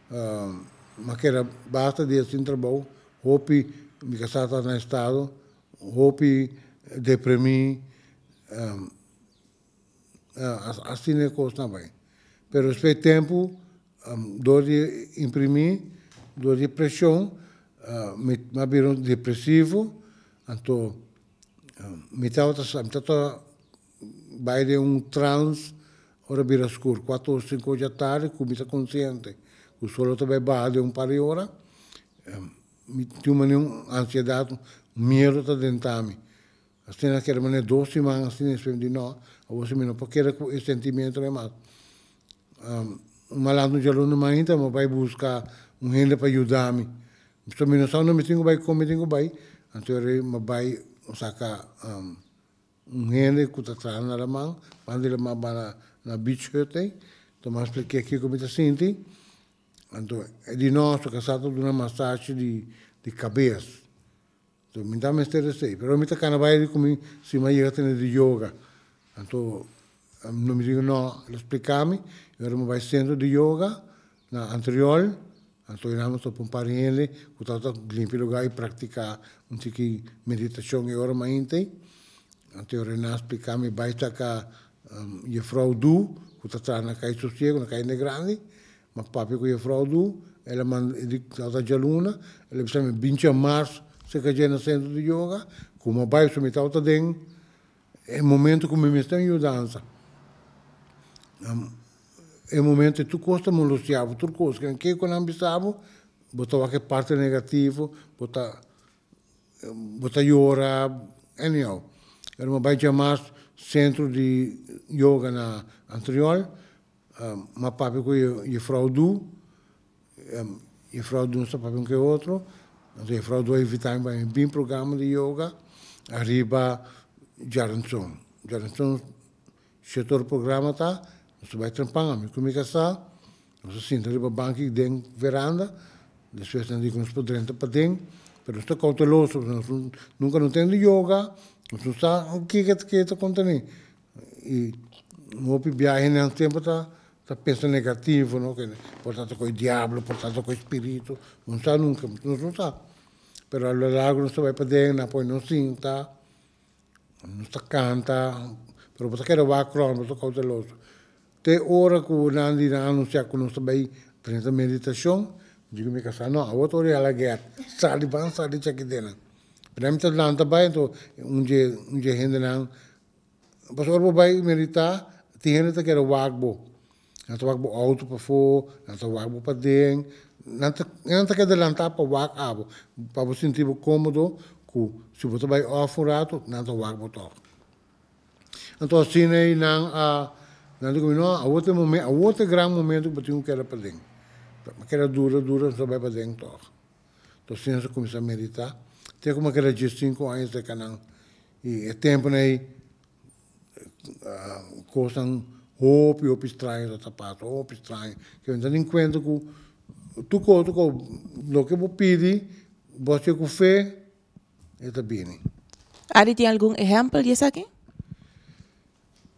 mi a keda basta dia sin trabou, hopi mi kasá ta na estado, hopi deprimí, asina e kosnan bai. Pero despues di tempu dor di imprimí, dor di preshon mi a bira un depresivo, anto mi tabata sa mi tabata Bai den un trans ora bira skur, kuater ora sinku ora dja tardi ku mi ta konsiente ku solo ta bai baha den un par di ora, mi tin un manera un ansiedat, un miedu ta drenta mi. Asina a keda manera dos siman asina despues mi di no, awor si mi no por keda ku e sentimientonan mas. Un malantu un djaluna mainta mi a bai buska un hende pa yuda mi. Pasobra mi no sa unda mi tin ku bai, kon mi tin ku bai, anto mi a bai saka. Un hende ku ta traha na laman, banda di laman ba na beach hut ei, ta mas splik'é kiko mi ta sinti. Anto e di nos ta kasá ta duna masashi di di kabes. Anto mi ta mester esei, pero mi ta kana bai di ku mi si mi a yega tene di yoga. Anto mi di no, el a splika mi, i ora mi bai sentro di yoga na Antriol, anto einan mi topa un par di hende ku tabata limpia lugá i praktiká un tiki meditashon e ora mainta ei. Anto e ora nan a splika mi bai saka jefrou Du ku ta traha na Kai Sosiego, na Kai Hende Grandi. Mi a papia ku jefrou Du, el a manda, e di tabata djaluna, el a bisa mi binti mars serka dje na sentro di yoga, ku mi a bai pasobra mi tabata den e momento ku mi mester un yudansa. E momento ei tur kos ta molostia bo, tur kos. Ke ku nan bisa bo, bo ta wak e parti negativo, bo ta bo ta yora, anyhow. Pero mi a bai djamas sentro di yoga na Antriol, mi a papia ku e jefrou Du, jefrou Du nos ta papia un ke otro, anto jefrou Du a invita mi pa mi bin programa di yoga ariba Djaranson. Djaranson Setor programa ta, nos ta bai trempan, ami ku mi kasá, nos ta sinta riba banki den veranda, despues nan di ku nos por drenta paden, pero nos ta kouteloso, pasobra nos nunka no tende yoga, nos no sa kiko ke ta kontení. I hopi biahe nan semper ta ta pensa negativo, no, ke por ta ta ku e diablo, por ta ta ku e spiritu, nos no sa nunka, nos no sa. Pero a lo largo nos ta bai paden, nan pone nos sinta. Nos ta kanta, pero bo ta keda wak rònt, bo ta kouteloso. Te ora ku nan di nan anunsiá ku nos ta bai drenta meditashon, mi di ku mi kasá, no, awor ta ora di hala gèt, sali, ban sali chakidénan. Pero mi ta lanta bai, anto un dje un dje hendenan, pasobra ora bo bai meditá, tin hende ta keda wak bo. Nan ta wak bo outo pafó, nan ta wak bo paden, nan ta nan ta keda lantá pa wak abo, pa bo sinti bo kómodo ku si bo ta bai òf un ratu, nan ta wak bo tòg. Anto asina ei nan a nan di ku mi, no, awor ta e momen awor ta e gran momento ku bo tin ku keda paden. Mi a keda dura dura, mi ta bai paden tòg. Anto asina nos a kuminsá meditá, te ku mi a keda diesinku aña serka nan. I e tempunan ei Kosnan hopi hopi straño ta pasa, hopi straño. Ke mi ta den kuenta ku tur kos tur kos loke bo pidi bo hasié ku fe e ta bini. Adi tin algun ehèmpel di esaki?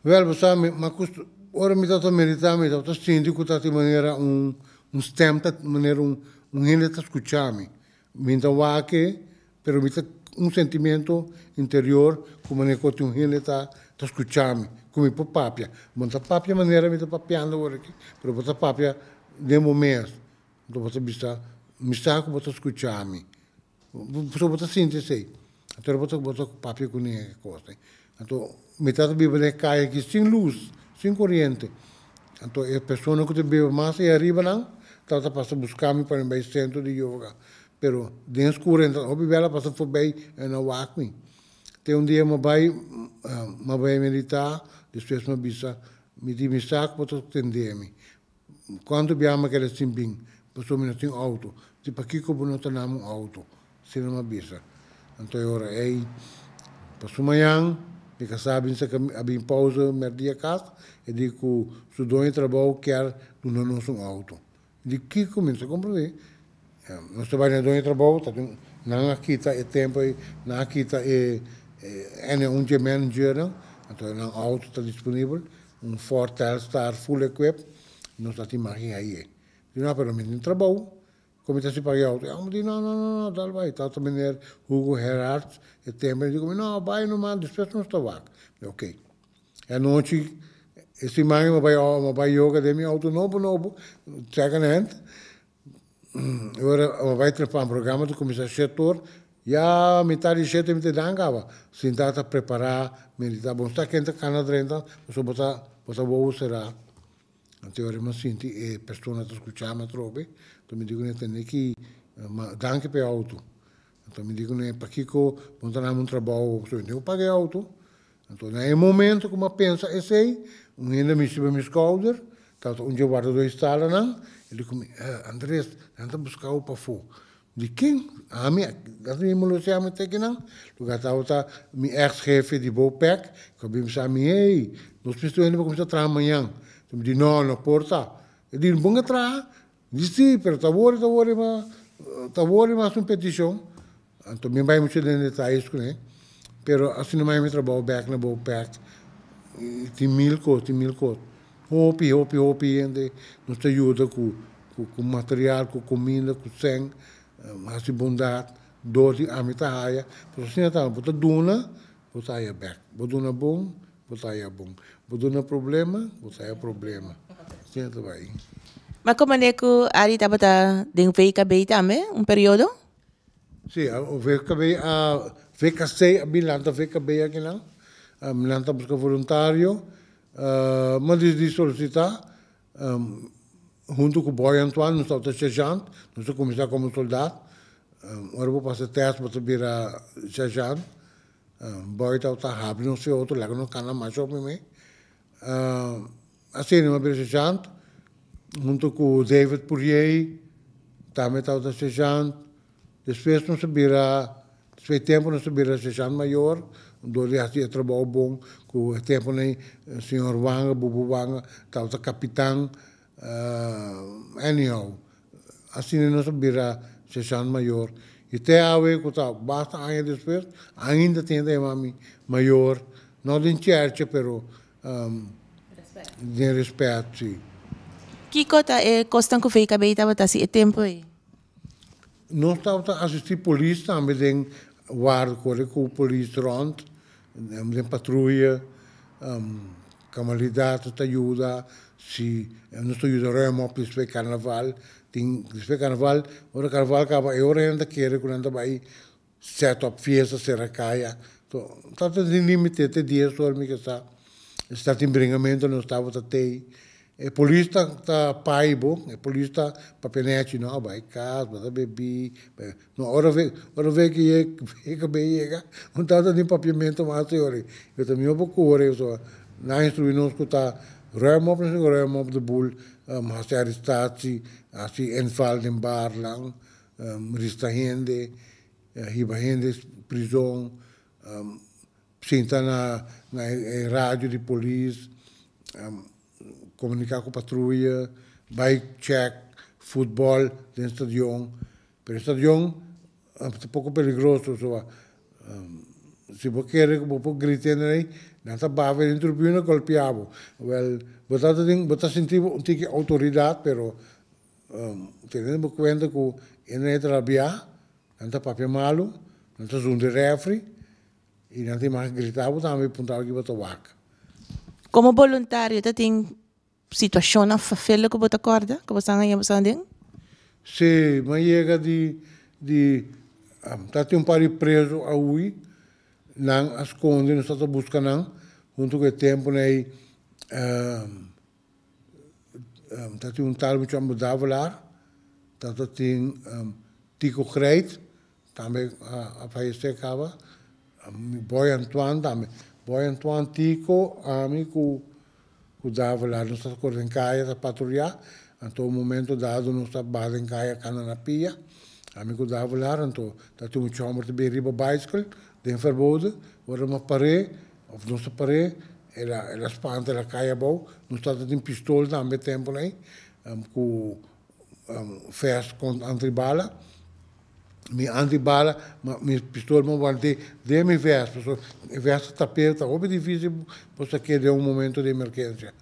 Wèl, bo sa, mi a kustu, ora mi tabata meditá, mi tabata sinti ku ta tin manera un un stèm ta manera un un hende ta skuchá mi. Mi ta wak e, pero mi ta un sentimiento interior ku manera ku tin un hende ta ta skuchá mi, ku mi por papia. Bo no ta papia manera mi ta papiando awor aki, pero bo ta papia den bo mes. Anto bo ta bisa, Mi sa ku bo ta skuchá mi. Pasobra bo ta sinti esei. Anto bo ta bo ta papia kuné e kos ei. Anto mi tata biba den e kaya aki sin lus, sin koriente. Anto e persona ku ta biba mas ei ariba nan tabata pasa buska mi pa mi bai sentro di yoga. Pero den skuro entra hopi bel a pasa forbei e no a wak mi. Te un dia mi a bai mi a bai meditá, despues mi a bisa, mi di mi sa ku bo ta tende mi. Kuantu biaha mi a keda sin bin, pasobra mi no tin outo. Di pakiko bo no ta nami un outo? Asina mi a bisa. Anto e ora ei, paso mañan, mi kasá a bin saka mi, a bin pousa mèrdia kas, e di ku su doño di trabou kier duna nos un outo. Di kiko? Mi no ta komprendé. Nos ta bai na e doño di trabou, ta tin, nan a kita e tempu ei, nan a kita e ene un dje managernan, anto nan outo ta disponibel. Un Ford Telstar full equip, nos ta tin magi haye. Di no, pero mi tin trabou, con mi ta haci paga e auto? E homber di no, no, no, no, dal bay. Tata meneer Hugo Gerards e tempo di cu mi, no, bay nomas, despues nos ta wak. Mi di ok. E anochi, e siman mi bay, mi bay yoga den mi auto nobo nobo, second hand. E ora mi bay trepa programa ta cuminsa shete or, ya mitad di shete mi ta dan caba. Sinta ta prepara, medita, bo no sa ken ta cana drenta, pasobra bo ta bo ta wowo sera. Anto e ora mi a sinti e persona ta scucha mi atrobe, anto mi di cune tende ki ma danki pa e auto. Anto mi di cune pakico bo no ta dami un trabao pasobra mi tin cu paga e auto. Anto na e momento ku mi a pensa esei, un hende a mishi pa mi skouder, tabata un dje wardadó di salanan, el di ku mi, Andres, nan ta buska bo pafó. Di ken? Ami? Nan ta bin molestia mi te kinan? Lugar tabata mi eks hefe di Bopec, ku a bin bisa mi, Hey, nos mester hende pa kuminsá traha mañan. Mi di, No, no por ta. El di, Bon a traha? Di si, pero ta wori, ta wori ma, ta wori mas un peticion. Anto mi bai mucho den detalles kuné, pero asina mai mi trabou bek na Bopec, tin mil kos, tin mil kos. Hopi, hopi, hopi hende nos ta yuda ku ku material, ku kuminda, ku sèn, hasi bondat, dor di ami ta haya. Pasobra asina ta, bo ta duna, bo ta haya bek. Bo duna bon, Bo ta haya bon. Bo duna problema, bo ta haya problema. Asina ta bai. Ma como ne cu Ari tabata den VKB tambe un periodo? Si, VKB a, VKC a bin lanta VKB akinan. Nan ta busca voluntario. Mi a disidi solicita hunto cu Boy Antoine, nos tabata sergeant. Nos a cuminsa como soldaat. Ora bo pasa test bo ta bira sergeant. Boy tabata habri nos e otro laga nos cana mas op mime. Asina mi a bira sergeant hunto cu David Pourier tambe tabata sergeant. Despues nos a bira, despues di tempo nos a bira sergeant mayor dor di haci e trabou bon cu e temponan señor Wanga, Bubu Wanga tabata capitan. Anyhow, asina nos a bira sergeant mayor. I te awe ku ta basta aña despues, ainda tin ta yama mi mayor, no den cherche pero den respet, si. Kiko ta e kosnan ku VKB tabata hasi e tempu ei? Nos tabata asisti polis tambe den warda, kore ku polis rònt, den patruya. Kamalidat ta yuda si nos ta yuda ruim op despues karnaval tin despues karnaval ora karnaval kaba e ora hende ta kere ku nan ta bai set op fiesta sera kaya to ta tin limite te dies ora mi ke sa si ta tin bringamento nos tabata tei e polis ta ta pai bo e polis ta papia nechi no bai kas bo ta bebi No, ora ve, ora ve ke ye, ve ke be yega, un tata tin papiamento mas te ori. Yo ta mihó pa kore, so nan instrui nos ku ta ruim op, nos tin ku ruim op de boel, hasi arestatie, hasi inval den barnan, rista hende, hiba hende prizon, sinta na na e radio di polis, komuniká ku patruya, bai chèk futbòl den stadion. Pero e stadion ta poko peligroso so Si bo kere ku bo por grita hende ei, nan ta baha den tribuna golpea bo. Wèl, bo ta tin, bo ta sinti bo un tiki outoridat, pero teniendo bo kuenta ku hende ei ta rabiá, nan ta papia malu, nan ta zunda e rèfri i nan tin mas grita bo tambe i puntra bo ki bo ta wak. Komo boluntario ta tin Situashonnan fafel ku bo ta kòrda ku bo san haña bo san den? Sí, mi a yega di di ta tin un par di prezu a hui, nan a skonde, nos tabata buska nan, huntu ku e tempunan ei ta tin un tal mucha hòmber Davelaar, tabata tin Tico Grijt, tambe a fayesé kaba, Boy Antoine tambe, Boy Antoine, Tico, ami ku Ku Davelaar nos ta kore den kaya ta patruya, anto un momento dado nos ta baha den kaya kana na pia, ami ku Davelaar, anto ta tin un chòmber ta bin riba baiskel den Verbode, ora mi a par'é òf nos a par'é el a el a spanta el a kai abou, nos tabata tin pistol tambe e temponan ei ku vest kon antribala. Mi anti bala, ma mi pistol mi want'é den mi vest, pasobra e vest ta tap'é, ta hopi dificil pa sak'é den un momento di emergencia.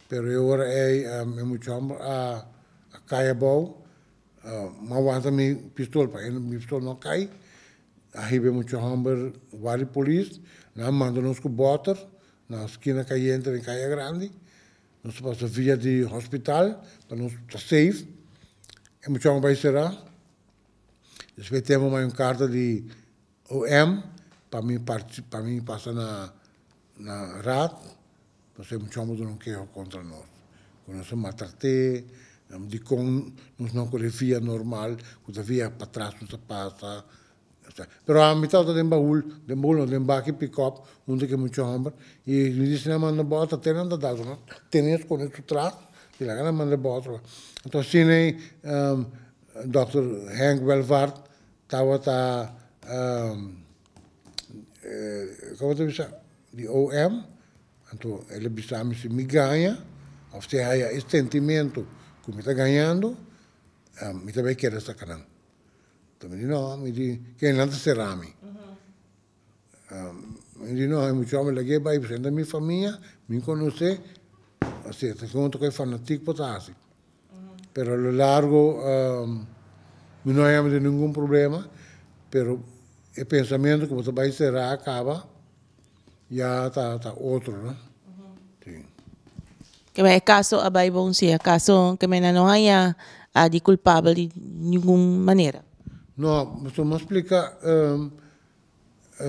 Pero e ora ei e mucha homber a kai abou, mi a wanta mi pistol pa mi pistol no kai, a hiba e mucha homber wak di polis, nan a manda nos ku bòter na skina kayente den Kaya Grandi. Nos ta pasa via di hospital pa nos ta safe. E muchanan bai sera. Despues tempo mai un carta di OM pa mi pa mi pasa na na raad. Pasobra e muchanan a duna un keho contra nos. Cu nos a maltrate, dicon nos no a core via normal cu ta via patras nos a pasa. Pero ami tabata den baul, den baul no, den baki pick-up hunto ku e mucha homber i mi di si nan manda bòter te nan ta da nan tene skondé su tras i laga nan manda bòter. Anto asina ei dòkter Henk Welvaart tabata komo ta bisa di OM anto el a bisa mi si mi gaña òf si haya e sentimento ku mi ta gañando mi ta bai keda saka nan. Ta mi di no, mi di ken nan ta sera mi. Mi di no, e mucha homber lag'é bai presenta mi famia, mi konosé, asina ta konta ku e fanatik por ta hasi. Pero a lo largo mi no a yama di ningun problema, pero e pensamentu ku bo ta bai sera a kaba ya ta otro no. Si. Keme e kaso a bai bon si akaso keme nan no haña a di kulpabel di ningun manera? No, pasobra mi a splika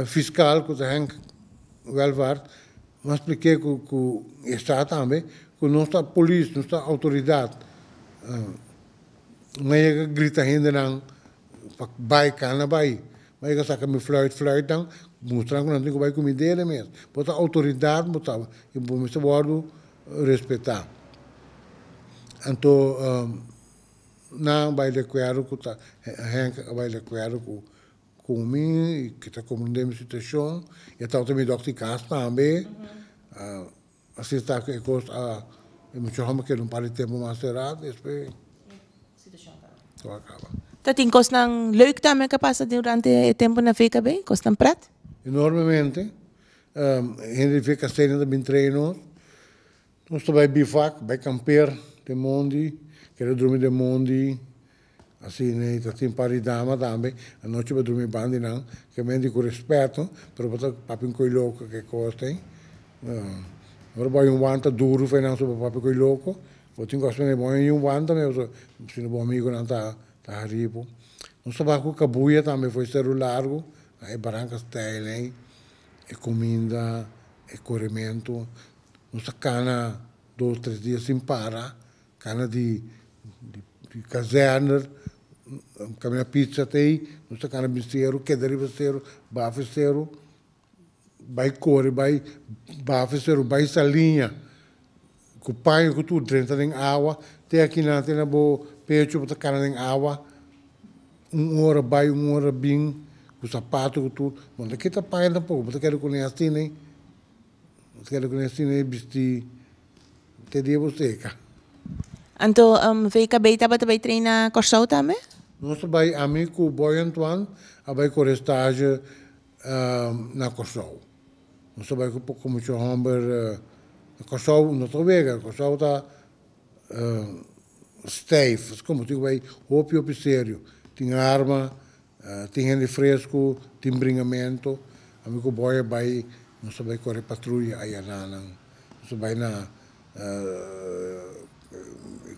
fiskal ku ta Henk Welvaart, mi a splik'é ku ku e sa tambe ku nos ta polis, nos ta outoridat. Mi a yega grita hendenan pa bai kana bai. Mi a yega saka mi fluit fluitnan, mustra ku nan tin ku bai ku mi dede mes. Bo ta outoridat bo ta i bo mester wòrdu respetá. Anto nan a bai di akuerdo ku ta Henk a bai di akuerdo ku ku mi i ke ta komprendé mi situashon. I a tabata mi dòkter di kas tambe. Asina ta ku e kos a e mucha hòmber keda un par di tempu mas será despues tur a kaba. Ta tin kosnan leuk tambe ku a pasa durante e tempu na VKB? Kosnan pret? Enormemente. Hende di VKC nan ta bin trae nos. Nos ta bai bivak, bai kamper den mondi, keda drumi den mondi. Asina ei ta tin par di dama tambe, anochi bo drumi ban di nan, ke men di ku respeto, pero bo ta papia un koi loko ke kos ei. Ora bo hay un wanta duru for nan so bo papia koi loko, bo tin ku asina bo hay un wanta me pasobra si no bo amigonan ta ta hari bo. Nos ta baha ku kabuya tambe for e seru largu, na e baranka stijl ei, e kuminda, e korementu, nos ta kana dos tres dia sin para. Kana di di kazèrner, kaminda pizza ta ei, nos ta kana bin seru, keda riba seru, bafa e seru, bai kore bai bafa e seru, bai saliña ku paña ku tur drenta den awa, te akinan te na bo pecho bo ta kana den awa, un ora bai un ora bin ku sapato ku tur, bo no ta kita paña tampoko, bo ta keda kuné asina ei, bo ta keda kuné asina ei bisti. Te dia bo seka. Anto VKB tabata bai train na Kòrsou tambe? Nos a bai, ami ku Boy Antoine a bai kore stage. Na Kòrsou. Nos ta bai ku poko mucha hòmber na Kòrsou no ta wega, Kòrsou ta stijf, es komo tin ku bai hopi hopi serio, tin arma, tin hende fresku, tin bringamentu, ami ku boy a bai nos ta bai kore patruya aya nan, nos ta bai na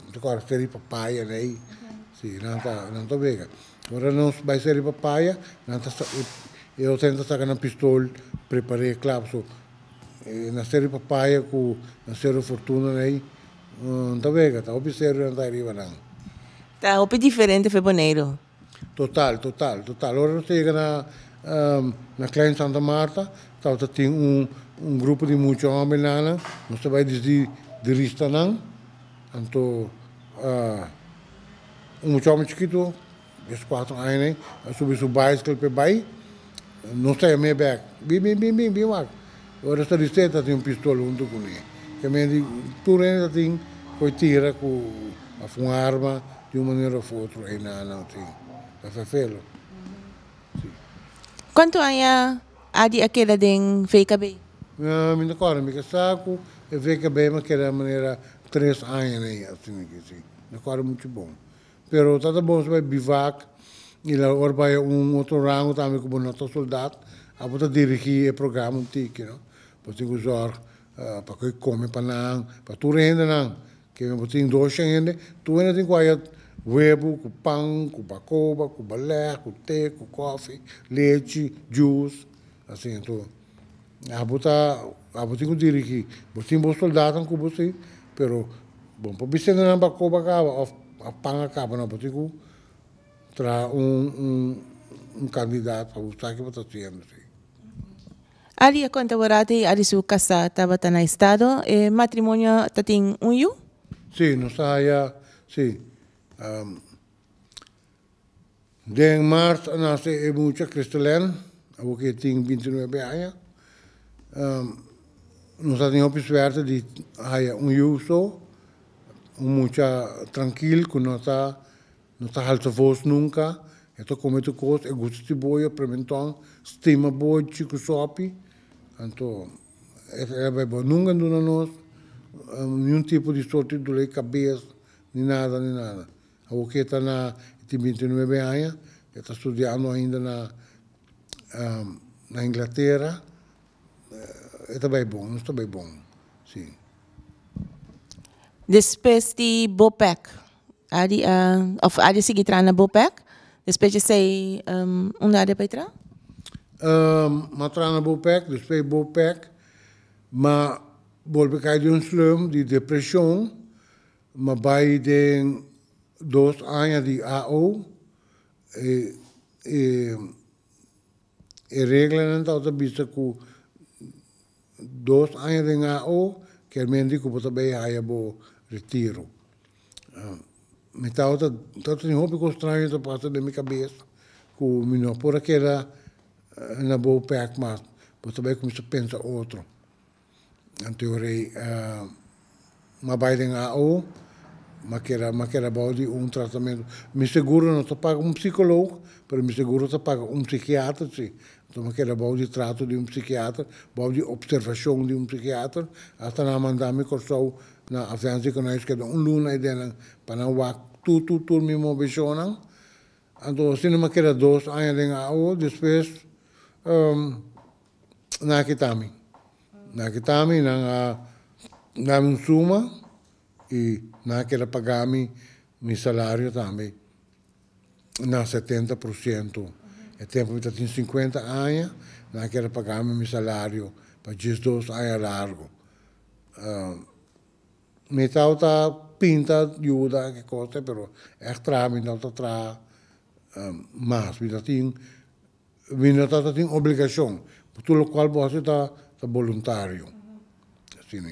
nos ta kore seri papaya nei, si nan ta nan ta wega, ora nos bai seri papaya nan ta e otro hende ta saka nan pistol prepar'é kla pasobra na seri papaya ku na sero fortuna nei nan ta wega ta hopi serio nan ta ariba nan. Ta hopi diferente for Boneiru. Total, total, total. Ora nos ta yega na na Klein Santa Marta, tabata tin un un grupo di mucha hòmbennan, nos ta bai desdi di ristanan, anto un mucha hòmber chikitu, dies kuatro aña, a subi su baiskel p'e bai, nos ta yam'é bèk, bin, bin, bin, bin, bin wak. Ora nos ta rist'é ta tin un pistol huntu kuné. Ke men di tur hende ta tin koe tira ku òf un arma. Di un manera of otro e nanan tin ta ferfelo. Si. Cuanto aña Adi a keda den VKB? Mi ta corda mi casa cu e VKB mi a keda manera tres aña na ei asina ki si. Mi ta corda mucho bon. Pero ta ta bon si bai bivak y la ora bai un otro rango tambe cu bo no ta soldat abo ta dirigi e programa un tiki no. Bo tin cu zorg pa cu e come pa nan pa tur hendenan. Ke bo tin dos hende, tur hende tin ku haya webu ku pan, ku bakoba, ku balèg, ku te, ku kòfi, lechi, juice, asina. Anto abo ta, abo tin ku dirigí. Bo tin bo soldadnan ku bo si, pero bo no por bisa nan bakoba a kaba òf pan a kaba, no. Bo tin ku traha un un kandidat pa bo sa ke bo ta hasiendo si. Adi a konta Borati i Adi su kasá tabata na estado. E matrimonio ta tin un yu? Sí, nos ta haya, sí. Den mars a nase e mucha Christelen, awor ku e tin bintinuebe aña. Nos a tin hopi suerte di haya un yu so, un mucha trankil ku no ta No ta halsa vos nunka, e ta kome tur kos, e gusta siboyo, prementon, stima bochi ku sopi, anto e ta bai bo. Nunka duna nos niun tipo di sorti di dolor di kabes, ni nada, ni nada. Awor ke e ta na, e tin bintinuebe aña, e ta studiando ainda na na Inglatera, e ta bai bon, nos ta bai bon, si. Despues di Bopec, Adi a of Adi a sigui traha na Bopec, despues di esei unda Adi a bai traha? M'a traha na Bopec, despues di Bopec m'a bolbe kai den un slum di depresion, m'a bai den dos aña di AO, e e e reglanan tabata bisa ku dos aña den AO kier men di ku bo ta bai haya bo retiro. Mi tabata tabata tin hopi kos straño ta pasa den mi kabes ku mi no por a keda na bo pèk mas, bo ta bai kuminsá pensa otro. Anto e ora ei m'a bai den AO, m'a keda m'a keda bou di un tratamentu. Mi seguro no ta paga un psikoloog, pero mi seguro ta paga un psikiater si. Anto m'a keda bou di trato di un psikiater, bou di opservashon di un psikiater, asta nan a manda mi Kòrsou na Avèn Ziekenhuis keda un luna ei den nan pa nan wak tur tur tur mi moveshonnan. Anto asina m'a keda dos aña den AO, despues nan a kita mi. Nan a kita mi, nan a dami un suma i nan a keda paga mi mi salario tambe na setenta por siento. E tempu mi ta tin sinkuenta aña, nan a keda paga mi mi salario pa diesdos aña largu. Mi tabata pinta yuda ki cosa pero ègt traha mi no ta traha mas. Mi ta tin mi no tabata tin obligashon. Tur lokual bo hasi ta boluntario. Asina.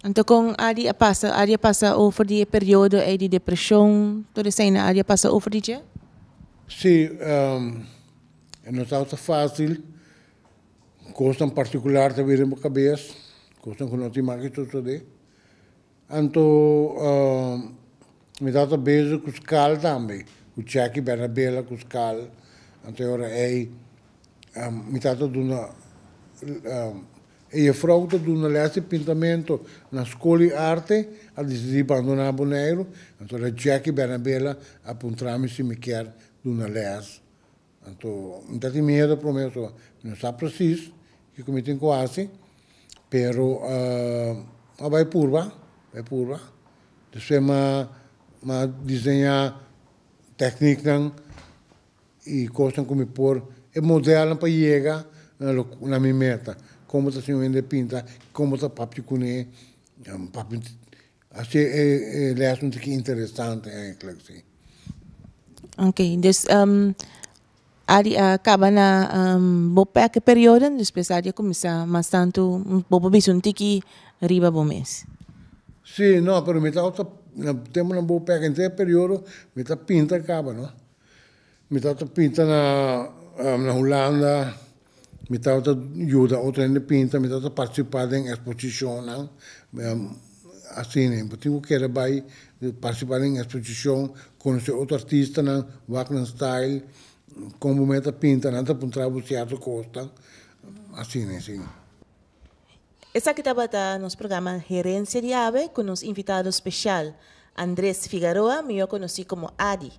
Anto kon Adi a pasa? Adi a pasa over di e periodo ei di depreshon, tur esei Adi a pasa over di dje? Si, e no tabata fásil. Kosnan partikular ta bira den bo kabes, kosnan ku no tin mas ke sosodé. Anto mi tabata bezig ku skal tambe, ku Jackie Bernabela ku skal. Anto e ora ei Mi tata duna e juffrouw ta duna les di pintamento na Skol di Arte a disidí bandoná Boneiru, anto la Jackie Bernabela a puntra mi si mi kier duna les. Anto mi ta tin miedo promé pasobra mi no sa presis kiko mi tin ku hasi, pero a bai purba, bai purba. Despues mi a diseñá tèkniknan i kosnan ku mi por e modelnan pa yega na lo na mi meta. Kon bo ta siña un hende pinta, kon bo ta papia kuné, papia hasi e e lès un tiki interesante eigenlijk si. Ok, dus Adi a kaba na bo pèk e periodo, despues Adi a kuminsá mas tantu bo por bisa un tiki riba bo mes. Si, no, pero mi tabata na tempu na bo pèk henter e periodo mi ta pinta kaba no. Mi tabata pinta na na Hulanda, mi tabata yuda otro hende pinta, mi tabata partisipá den eksposishonnan, asina. Bo tin ku kere bai partisipá den eksposishon, konosé otro artistanan, wak nan style, kon bo mester ta pinta, nan ta puntra bo sierto kosnan, asina si. Esaki tabata nos programa Herencia di Awe cu nos invitado special Andres Figaroa, mihor conoci como Adi.